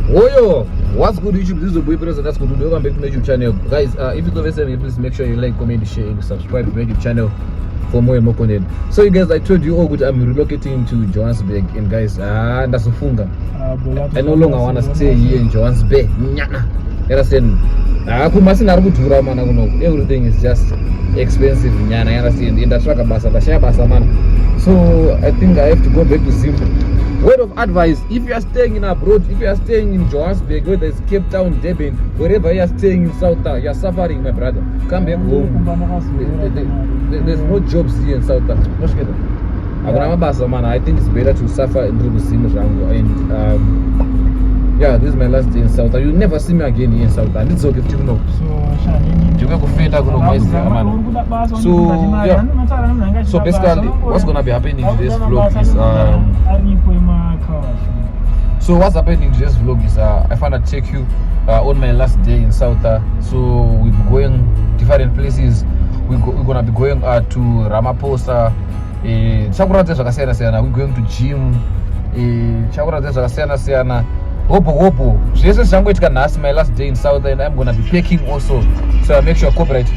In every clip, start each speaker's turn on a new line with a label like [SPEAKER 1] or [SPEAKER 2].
[SPEAKER 1] Oyo, what's good YouTube? This is the boy President. That's good. Welcome back to my YouTube channel, guys. If you don't me, please make sure you like, comment, share, and subscribe to my YouTube channel for more and more content. So you guys, I told you all good. I'm relocating to Johannesburg, and guys, ah, ndazofunga. I no longer wanna stay here in Johannesburg. Nyana. You understand? Ah, kumasina ari kudhura mana kuno. Everything is just expensive nyana. You understand? Ndatsvaka basa, ndashaya basa mana. So I think I have to go back to Zim. Word of advice, if you are staying in abroad, if you are staying in Johannesburg, whether it's Cape Town, Durban, wherever you are staying in South Africa, you are suffering, my brother. Come back home. There's no jobs here in South Africa. Nosviketa. Hakuna mabasa man. I think it's better to suffer ndiri kuZim zvangu and yeah, this is my last day in South Africa. You never see me again here in South Africa. Handidzoke futi kuno. Ndikuya kufenda kuno maiziva man. So yeah. So basically what's gonna be happening in today's vlog is so what's happening in today's vlog is I found to take you on my last day in South. So we'll be going different places. We're gonna be going to Ramaphosa. Chakuratidza zvakasiyana siyana. We're going to gym. Chakuratidza zvakasiyana siyana. Hopo hopo. Zvese zvichangoitika nhasi, my last day in South, and I'm gonna be packing also. So I make sure cooperate.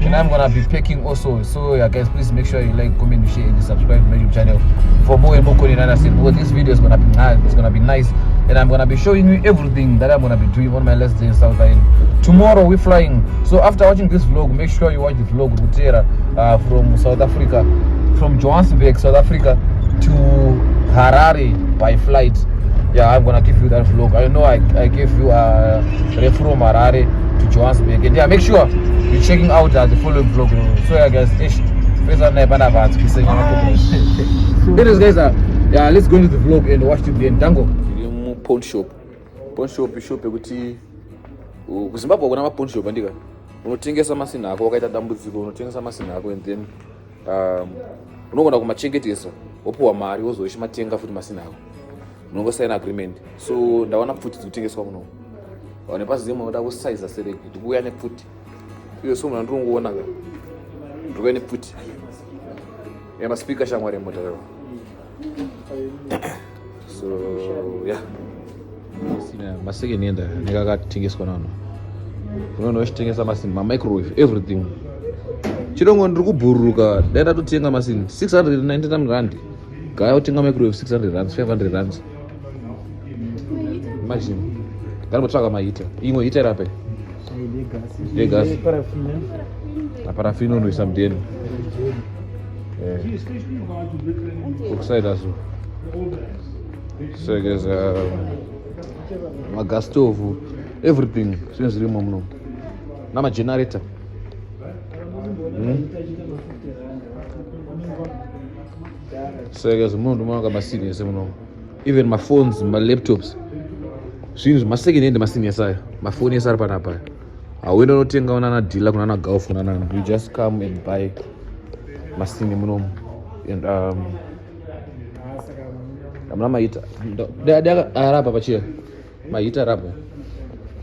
[SPEAKER 1] And I'm gonna be packing also. So yeah, guys, please make sure you like, comment, share, and subscribe to my YouTube channel for more and more content. And because this video is gonna be nice, it's gonna be nice, and I'm gonna be showing you everything that I'm gonna be doing on my last day in South Island. Tomorrow we're flying. So after watching this vlog, make sure you watch the vlog Rutera from South Africa, from Johannesburg, South Africa to Harare by flight. Yeah, I'm gonna give you that vlog. I know I gave you a from Harare to Johannesburg, and yeah, make sure you're checking out the following vlog. So yeah, guys, ish, first one. Anyways, guys, yeah, let's go into the vlog and watch to the end. Tango. Pawn shop. Pawn shop, shop yekuti kuZimbabwe kuna mapawn shop andika unotengesa masina ako wakaita dambudziko, unotengesa masina ako and then unogona kumachengetesa, wopiwa mari, wozochimatenga futi masina ako, munongosaina agreement. So ndaona pfuti dzikutengeswa muno nepazimu unoda kusaiza sereki, ndikuuya nepfuti iyo. So munhu andirongoona ka, ndikuuya nepfuti yamaspika, shamwari yemota. So yeah, masecond hand anenge akatengeswa nano, unoona uchitengesa masini, mamicrowave, everything. Chirongo ndiri kubhururuka, dai ndatotenga masini 699 rand, gaya utenga microwave 600 rands, 500 rands. Imagine, ngatimbotsvaka maheater. Imwe heater irape yegasi aparafini unoisa mudeni okusaida. So guys, magas stove, everything zvinhu zvirimo muno, namagenerator. So guys, muno ndomaona masini ese muno, even maphones, malaptops, zvinhu zvemasecond hand, masini ese aya, mafoni ese ari panapa. Hauenda unotenga unana dealer, kunana Gulf, kunana. You just come and buy masini munomu. And hamuna maheater arapa pachiya, maheater arapa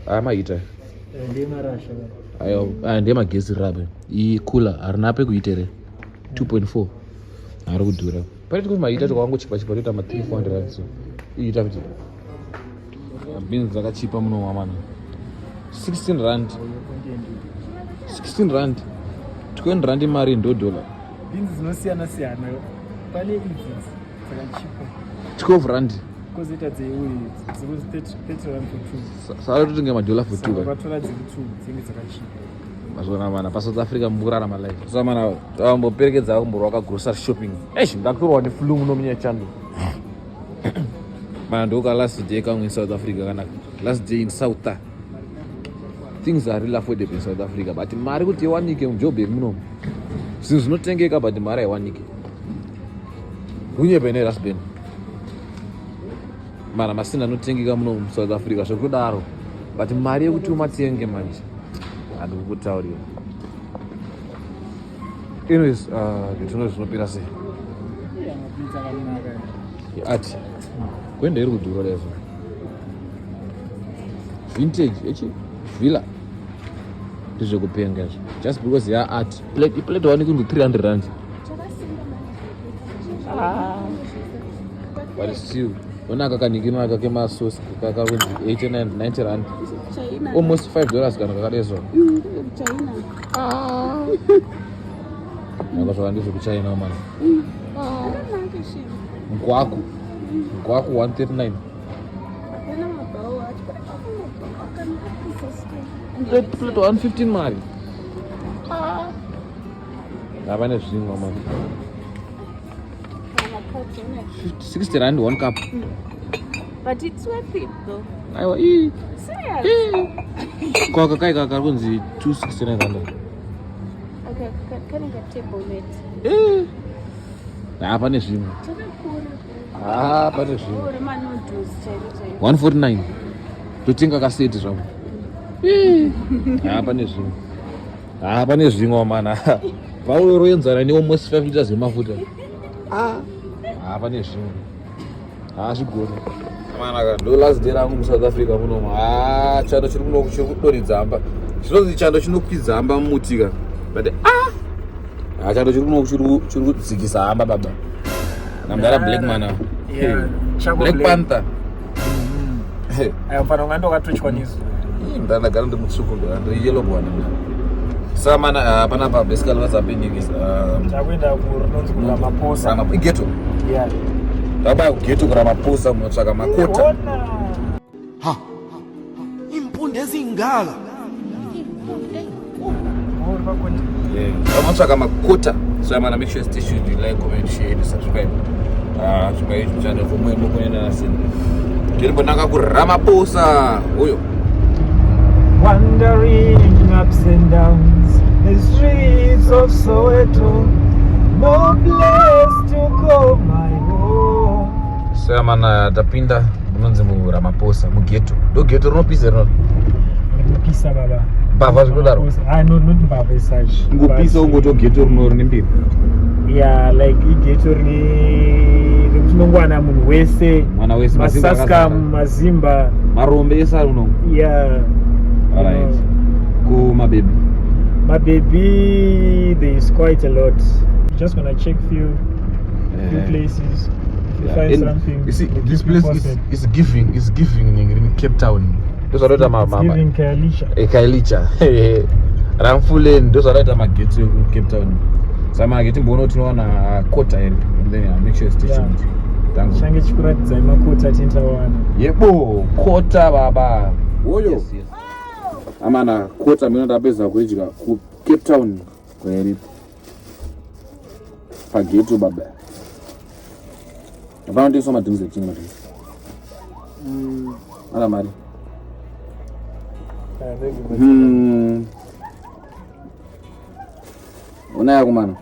[SPEAKER 1] aya, maheater ayo aya ndemagesi rape. Iyi cooler harina pekuitere 2.4, ari kudhura. Pane tikuti maheater tikawangochipa chipa toita ma 3 400 rand. So iita kuti beans dzakachipa muno mana 16 rand, 16 rand, 20 rand imari ndo dollar.
[SPEAKER 2] Beans dzinosiyana siyana, pane idzi dzakachipa.
[SPEAKER 1] 12 rand.
[SPEAKER 2] Kozoita dzeuyu dzikuzi 30 rand for two.
[SPEAKER 1] Saka totenga madollar for two.
[SPEAKER 2] Saka ukatora dziri two dzinenge dzakachipa.
[SPEAKER 1] Mazvona mana, paSouth Africa mukurarama life. Saka mana amboperekedza kumborwa grocery shopping. Eish, ndatorwa neflu muno munyachando mana. Ndoka last day kangu in South Africa, kana last day in South. Things are really affordable in South Africa, but mari kuti iwanike muJoburg munomu, zvinhu zvinotengeka but mari haiwanike. Hunyepa nerasben mana, masina anotengeka muno muSouth Africa zvekudaro, but mari yekuti umatenge manje handikukutaurira. Anyways, nditino zvinopera sei.
[SPEAKER 2] Mabeans akanaka.
[SPEAKER 1] Ati kwenda iri kudhura lezo vintage echi villa ndezvekupenga izvo, just because ya art plate, iplate one kunzi 300 rands, but still Onaka kanhingi kemasosi kakunzi 89 90 rand.
[SPEAKER 3] China.
[SPEAKER 1] Almost $5 kana kakadezwa.
[SPEAKER 3] China.
[SPEAKER 1] Nanga zvakandizvo kuChina mani.
[SPEAKER 3] Akanaka shit.
[SPEAKER 1] Ngwaku. Ngwaku 139.
[SPEAKER 3] Hapana mabhawa acho. Akanaka.
[SPEAKER 1] Plate plate 115 mari. Hapana zvimwe mani. 60 rand one cup.
[SPEAKER 3] But it's worth it though.
[SPEAKER 1] Aiwa ii.
[SPEAKER 3] Serious.
[SPEAKER 1] Kwaka kai kaka kunzi 269 rand.
[SPEAKER 3] Okay, kanenge table mat.
[SPEAKER 1] Eh. Hapana zvimwe.
[SPEAKER 3] Chakakura.
[SPEAKER 1] Ah, pane zvimwe.
[SPEAKER 3] Uri manoodles chairo chairo.
[SPEAKER 1] 149 totenga kaseti zvavo. Ha, pane zvimwe. Ha, pane zvimwe mana. Paulo roenzana ne almost 5 liters yemafuta. Ha, pane zvimwe. Ha, zvigoni. Mana ndo last day rangu muSouth Africa muno. Ha, chando chiri kuno chiri kudoridza hamba. Zvinonzi chando chinokwidza hamba mumuti ka. But ah! Ha, chando chiri kuno chiri kudzikisa hamba baba. Namdara Black man.
[SPEAKER 2] Yeah, Chaco
[SPEAKER 1] Black
[SPEAKER 2] Black.
[SPEAKER 1] Panther. Hey.
[SPEAKER 2] Ayo mfana unga ndokatochwa nezuva.
[SPEAKER 1] Ndandagara ndi mutsvuku ndiri yellow bwana. Saka mana panapa basically what's happening is
[SPEAKER 2] Takuenda kurinonzi kuRamaposa.
[SPEAKER 1] Ighetto.
[SPEAKER 2] Yeah.
[SPEAKER 1] Tabaya kughetto kuRamaposa munotsvaka makota.
[SPEAKER 2] Ona.
[SPEAKER 4] Ha, impundu ezingaka.
[SPEAKER 2] Uri pakonti.
[SPEAKER 1] Yeah. Vamotsvaka makota. So mana make sure you stay tuned, you like, comment, share and subscribe. To my YouTube channel for more more content. Tiri bonaka kuRamaposa. Uyo.
[SPEAKER 2] Wandering ups and downs the streets of Soweto, no place to call my home.
[SPEAKER 1] Saka mana tapinda munonzi muRamaposa mughetto. Ndo ghetto rinopisa rino.
[SPEAKER 2] Rinopisa baba.
[SPEAKER 1] Mbavha zvinodaro.
[SPEAKER 2] Ah, no, not mbavha as such.
[SPEAKER 1] Ngopisa ungoto ghetto rino rine mbiri.
[SPEAKER 2] Yeah, like ighetto rine rekuti unongowana munhu wese.
[SPEAKER 1] Mwana wese mazimba
[SPEAKER 2] Masaska,
[SPEAKER 1] akazara.
[SPEAKER 2] mazimba.
[SPEAKER 1] Marombe ese ari uno.
[SPEAKER 2] Yeah.
[SPEAKER 1] Alright. Kumabebi.
[SPEAKER 2] Mabebi, there is quite a lot. Just gonna check few places. If you find
[SPEAKER 1] And
[SPEAKER 2] something.
[SPEAKER 1] You see,
[SPEAKER 2] we'll
[SPEAKER 1] this
[SPEAKER 2] keep you
[SPEAKER 1] place
[SPEAKER 2] posted.
[SPEAKER 1] is giving in Cape Town. Ndozvanoita
[SPEAKER 2] It's giving Khayelitsha.
[SPEAKER 1] Khayelitsha. Ramfuleni ndozvanoita maghetto eku Cape Town. Saka mana timboona kuti tinowana kota here and then make sure you stay
[SPEAKER 2] Yeah.
[SPEAKER 1] tuned. Thank you.
[SPEAKER 2] Change chikuratidzai makota atintawana.
[SPEAKER 1] Yebo, kota baba. Oyo. Yes, yes. Amana kota mino ndapedza kuidya ku Cape Town kweri. Paghetto baba. Hapana kutengeswa madrinks ekutenga madrinks. Ana mari. Ona yako mana.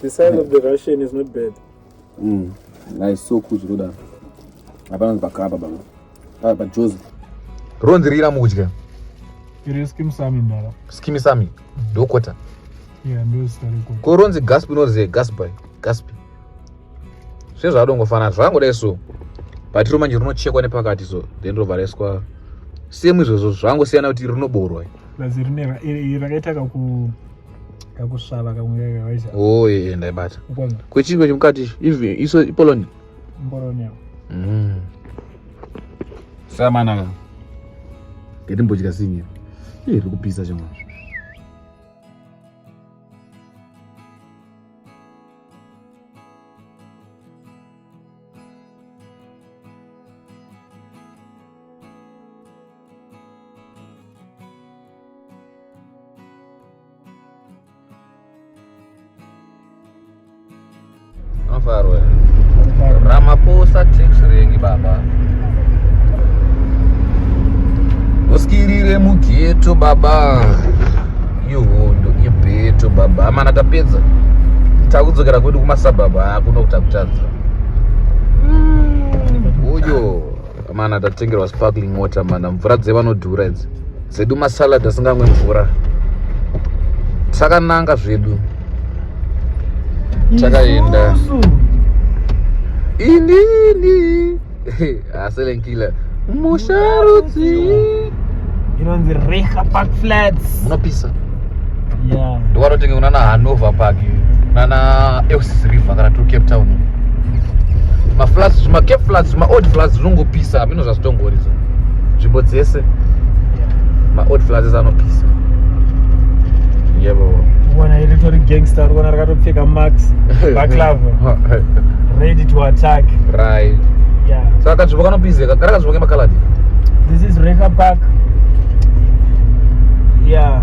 [SPEAKER 2] The size of the Russian is not bad.
[SPEAKER 1] Nice, so cool zvinoda. Hapana pakapa baba. Pa pajozi. Ronzi rira mukudya.
[SPEAKER 2] Iri Skeem Saam ndara.
[SPEAKER 1] Skeem Saam. Ndokota.
[SPEAKER 2] Yeah, ndo zita rekota.
[SPEAKER 1] Ko ronzi Gatsby unoziva Gatsby. Gatsby. Sezvadongofanana zvakangodai so. But iro manje rinochekwa nepakati so then robva raiswa same izvozvo zvangosiyana kuti rinoborwa.
[SPEAKER 2] Plus rine iri rakaita kakusvava kamwe kakaisa.
[SPEAKER 1] Oh yeah, ndaibata.
[SPEAKER 2] Ukona
[SPEAKER 1] Kwechingwe chemukati ivi iso ipoloni.
[SPEAKER 2] mboroni yako.
[SPEAKER 1] Samana. Ngatimbodya sinye. Ih, riri kupisa chimwe. Mafarwe. Ramaphosa tax rank baba. Usikirire mughetto baba. Ihondo ibheto baba. Amana tapedza. Takudzokera kwedu kumasuburbs akuno kutakutadza. Uyo mana tatengerwa sparkling water mana mvura dzevanodhura idzi. Dzedu masalad asingamwe mvura. Takananga zvedu. Takaenda.
[SPEAKER 2] Isusu.
[SPEAKER 1] Inini. Aselenkila. Musharudzi.
[SPEAKER 2] Inonzi Reiger Park Flats.
[SPEAKER 1] Munopisa.
[SPEAKER 2] Yeah.
[SPEAKER 1] Ndokanotenga kunana Hanover Park nana Elsies River kana tiri Cape Town. Maflats, zvimacape flats, zvimaold flats zvinongopisa, hameno zvazvitongori zo. Nzvimbo dzese maold flats ese anopisa. Yebo.
[SPEAKER 2] Kuona iri tori gangster, kuona rakatopfeka max baklava, ready to attack.
[SPEAKER 1] Right.
[SPEAKER 2] Yeah.
[SPEAKER 1] Saka kanzvimbo kanopizeka, kari kanzvimbo kemakaladi.
[SPEAKER 2] This is Reka Park. Yeah.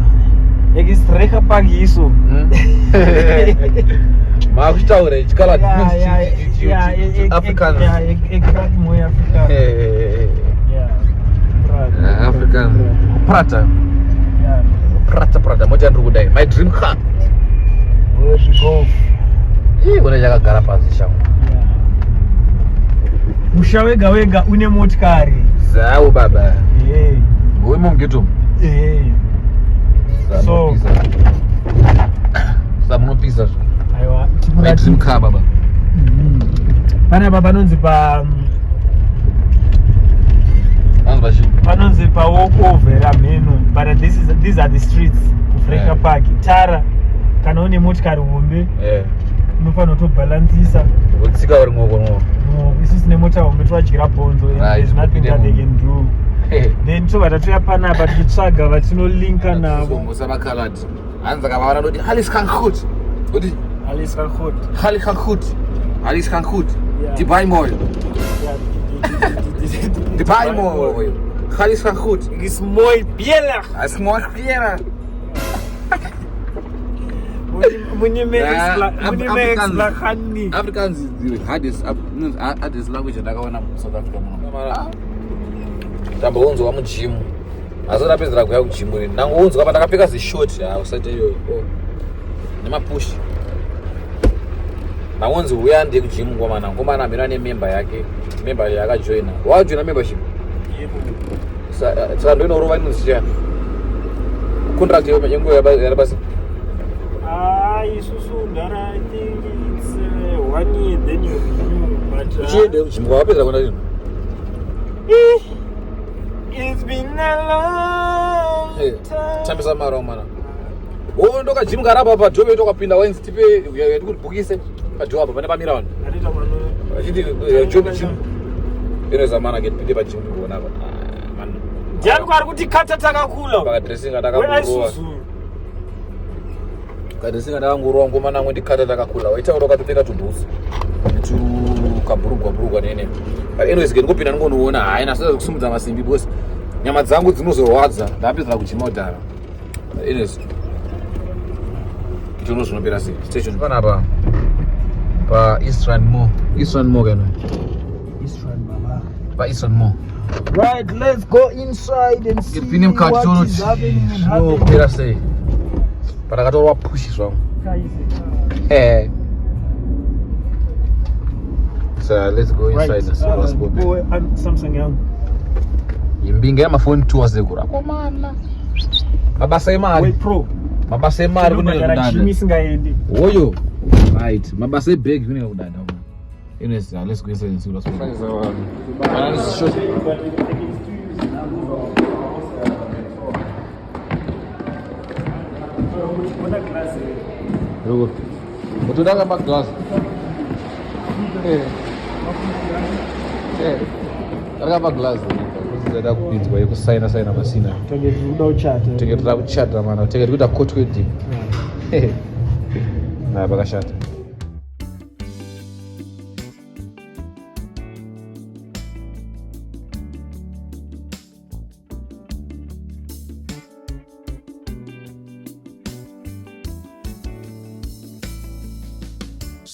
[SPEAKER 2] Ek is Reka Park hierso.
[SPEAKER 1] Makuchitaura ichi kaladi. Afrikaans.
[SPEAKER 2] Ja, ek praat mooi Afrikaans. Ja. Praat.
[SPEAKER 1] Afrikaans. Prata.
[SPEAKER 2] Ja.
[SPEAKER 1] Prata prata moti andiri kudai. My dream car.
[SPEAKER 2] Where's the golf?
[SPEAKER 1] Ii une yakagara pasi shangu.
[SPEAKER 2] Yeah. Musha wega wega une motikari.
[SPEAKER 1] Zawo baba.
[SPEAKER 2] Yeah.
[SPEAKER 1] Uimo mugeto.
[SPEAKER 2] Yeah. So-
[SPEAKER 1] Samunopisa.
[SPEAKER 2] Aiwa.
[SPEAKER 1] My dream car baba.
[SPEAKER 2] Panapa panonzi pa
[SPEAKER 1] Anzi pachi.
[SPEAKER 2] Panonzi pa walkover amheno, but these are the streets kuFreka Park. Tara kana une motikari hombe unofanira kutobhalansisa.
[SPEAKER 1] Utsika uri mwoko mwoko.
[SPEAKER 2] No, isusu nemota hombe tovadyira bhonzo and there's nothing
[SPEAKER 1] Upinde
[SPEAKER 2] that they
[SPEAKER 1] munhu.
[SPEAKER 2] can do. Then tobva tatouya panapa tichitsvaga vatinolinka navo.
[SPEAKER 1] Musa makaladi. Hanzi akavaona kuti alles gaan goed. Kuti
[SPEAKER 2] Alles gaat goed.
[SPEAKER 1] alles gaan goed. Alles gaan goed.
[SPEAKER 2] Ja.
[SPEAKER 1] Dubai mooi.
[SPEAKER 2] Ja,
[SPEAKER 1] Dubai mooi. Alles gaan goed.
[SPEAKER 2] Is mooi bielig.
[SPEAKER 1] Het is mooi bier. Ja, Afrikaans.
[SPEAKER 2] Munime.
[SPEAKER 1] Afrikaans is the hardest, no, hardest language yandakaona muSouth Africa muno. Tambounzwa mujimu. Asi ndapedzera kuuya kujimu ini. Ndangounzwa pandakapfeka zishort, ha usati iyoyo. Oh. Nemapush. Ndangonzi uya ndiye kujimu ngomana. Ngomana amira nemember yake. Member yakajoina. Wajoina membership. Saka ndoinorova inonzi chiya. Contract yenguva yarabasa.
[SPEAKER 2] Ah, isusu ndara, I think it's one year, then you renew, but
[SPEAKER 1] Uchiende kujimu wapedzera kuenda chino.
[SPEAKER 2] It's been a long
[SPEAKER 1] Hey,
[SPEAKER 2] time.
[SPEAKER 1] Tambisa mari wamwana. Wo ndokajimu karapa padhobe tokapinda wainzi tipe tikutibhukise padhobe apa pane pamira vanhu.
[SPEAKER 2] Anoita mano.
[SPEAKER 1] Vachiti job gym. Inoza mana get pinde pajimu ndikuona apa. Ah, man.
[SPEAKER 2] Ndiani kwari kuti kata takakula?
[SPEAKER 1] Pakadressinga ndakangorova.
[SPEAKER 2] Weaisusu.
[SPEAKER 1] Kadressinga ndakangorova ngoma namwe ndikata takakula. Waitaura ukatopfeka tubhusu. Tukabhurugwa bhurugwa nene. But anyways, ndikopinda ndingonoona hayi nasada kusimudza masimbi because nyama dzangu dzinozorwadza. Ndapedzera kujima kudhara. But anyways, itono zvinopera sei. Station panapa pa Eastern Mall. Eastern Mall kana.
[SPEAKER 2] Baba.
[SPEAKER 1] Pa Eastern Mall.
[SPEAKER 2] Right, let's go inside and see
[SPEAKER 1] Tipinde mukati
[SPEAKER 2] what
[SPEAKER 1] tono
[SPEAKER 2] is happening and happening.
[SPEAKER 1] zvinopera sei. Pandakatorwa push zvangu.
[SPEAKER 2] Kaize.
[SPEAKER 1] Eh. So let's go inside
[SPEAKER 2] Right.
[SPEAKER 1] and see what's popping.
[SPEAKER 2] Boy, I'm Samsung yangu.
[SPEAKER 1] Imbinga yamafoni tour sekuru. Akomana. Mabasa emari.
[SPEAKER 2] Wait, Pro.
[SPEAKER 1] Mabasa emari kunenge
[SPEAKER 2] Unobhadhara gym
[SPEAKER 1] kudada.
[SPEAKER 2] isingaendi.
[SPEAKER 1] Oyo. Right. Mabasa ebag kunenge kudada. Anyways, let's go inside and see what's popping. Mutoda maglass. Raka maglass. Kuda kupinzwa yekusaina saina pasina.
[SPEAKER 2] Tenge tiri kuda kuchata.
[SPEAKER 1] Tenge tiri kuchata mana, tenge tiri kuita court wedding.
[SPEAKER 2] Yeah.
[SPEAKER 1] Na pakashata.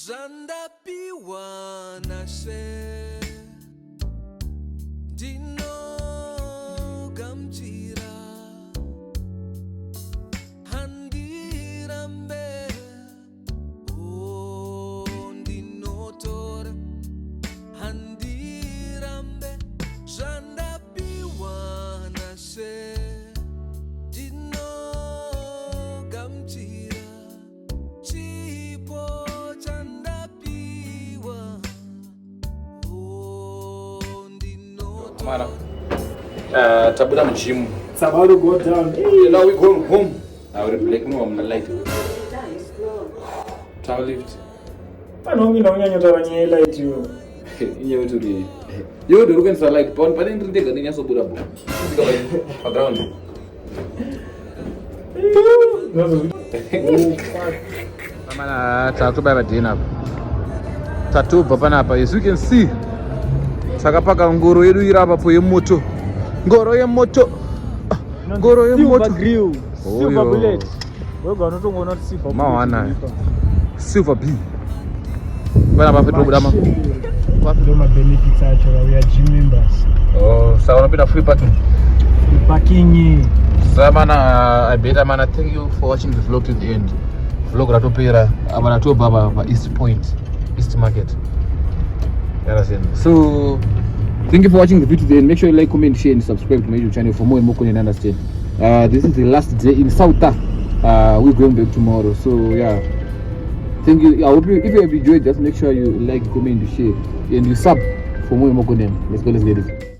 [SPEAKER 4] Zvandapiwa nashe ndinogamuchira handirambe o ndinotora handirambe zvandapiwa nashe ndinogamuchira chipo chandapiwa o ndinotora
[SPEAKER 1] Mara. Tabuda mujimu.
[SPEAKER 2] It's about to go down.
[SPEAKER 1] Now we going home. Our black no I'm light. Tower lift.
[SPEAKER 2] Panongi ndaunyanya taura nyaya yelight iwe.
[SPEAKER 1] Inyaya yekuti iwe ndiri kuendesa like pane ndiri ndega ndinyatsobuda bo paground. Mana tatobaya padheni apa, tatobva panapa. As you can see, takapaka ngoro yedu iri apapo yemoto, ngoro yemoto. Ah, ngoro yemoto.
[SPEAKER 2] Silver grill, silver
[SPEAKER 1] Oyo.
[SPEAKER 2] bullet. Wega unotongoona kuti silver bullet
[SPEAKER 1] Mawana.
[SPEAKER 2] iripa.
[SPEAKER 1] Silver B panapa fetobuda ma
[SPEAKER 2] Ndo mabenefits acho, we are gym members.
[SPEAKER 1] Oh, saka unopinda free parking.
[SPEAKER 2] Parking.
[SPEAKER 1] So mana, I better mana, thank you for watching the vlog to the end. Vlog ratopera apa, ratobva pa pa East Point, East Market. You understand? So thank you for watching the video to the end. Make sure you like, comment, share and subscribe to my YouTube channel for more and more content. Understand? This is the last day in South. We're going back tomorrow. So yeah. Thank you. I hope you, if you have enjoyed, just make sure you like, comment, share and you sub for more and more content. Let's go, let's get it.